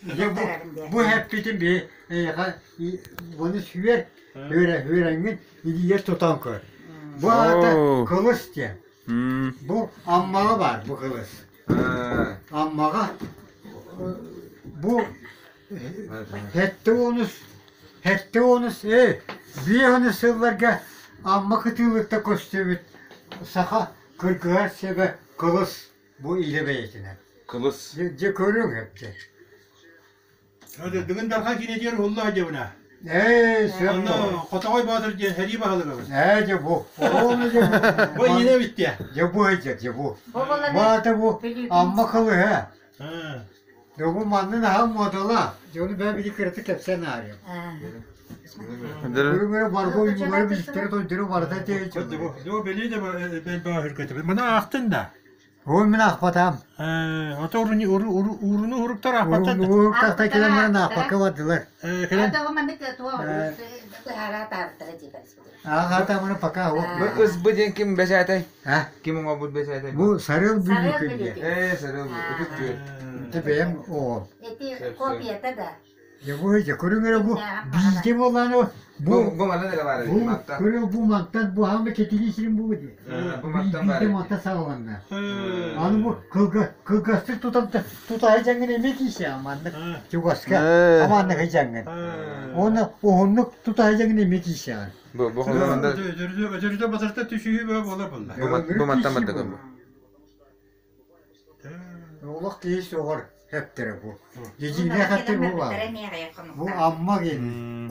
Дьэ бу бу эппитим би эйиэхэ уону сүөр үөрэ үөрэҥҥин илиигэр тутан көр. Бу аата кылыс диэн. Бу Аммаҕа баар бу кылыс. Аммаҕа бу 70 70 ээ 50 сылларга Амма кытыылыттан көстүбүт саха кыргыһар сэбэ кылыс бу илэ бэйэтинэн. Кылыс. Дьэ көрүҥ эбдэ. Бүгүн Дархан киинэтигэр уһулла сылдьабын аа. Ээ, сөп Онно Хотоҕой Боотур диэн сэрии баһылыгабын. Ээ, дьэ бу. Ону дьэ бу. Бу иинэ эбит Дьэ бу дьэ дьэ бу. Бу аата бу Амма кылыһа. Дьэ бу манны наһаа муодала. Дьэ ону бэйэ били кыратык кэпсээн аарыам. Көрүҥ барго уйгулары биликтэрэ тойдору барыта тиэйчи. Дьэ били да бэл Мына аахтын да. Ол мин аахпатаам. Ото ууруну уруктар аахпаттан. Уруктар кэлэн баран аахпакка бардылар. Аахатамына пока Бу ыс-бы диэн ким бэсээтэй? Ким оҥорбут бэсээтэй? Бу Сарыл Бүлүүкүн диэн. Ээ, Сарыл Ытык күөл. Ити бэйэм оҕом. Ити копията да. Дьэ бу дьэ көрүҥ эрэ бу бииргэ буоллааны бу Бу манна эрэ баар бу көрүҥ бу мантан бу хаама кэтилии сирин бу дии. Бу мантан баар. Бииргэ мантан саҕаланна. Аны бу кылга кылгастык тутан тутаһы дьаҥҥын эмиэ киисэҕин маннык чугаска аманнык дьаҥҥын. Уонна уһуннук тутаһы дьаҥҥын эмиэ киисэҕин. Бу бу холонда Өтөрүтэ батарта түсүһүү буола булла. Бу мантан бардык бу. Олох киһи суоҕар хэптэрэ бу. Дьиҥнээх хэптэр бу баар. Бу Амма гиэнэ.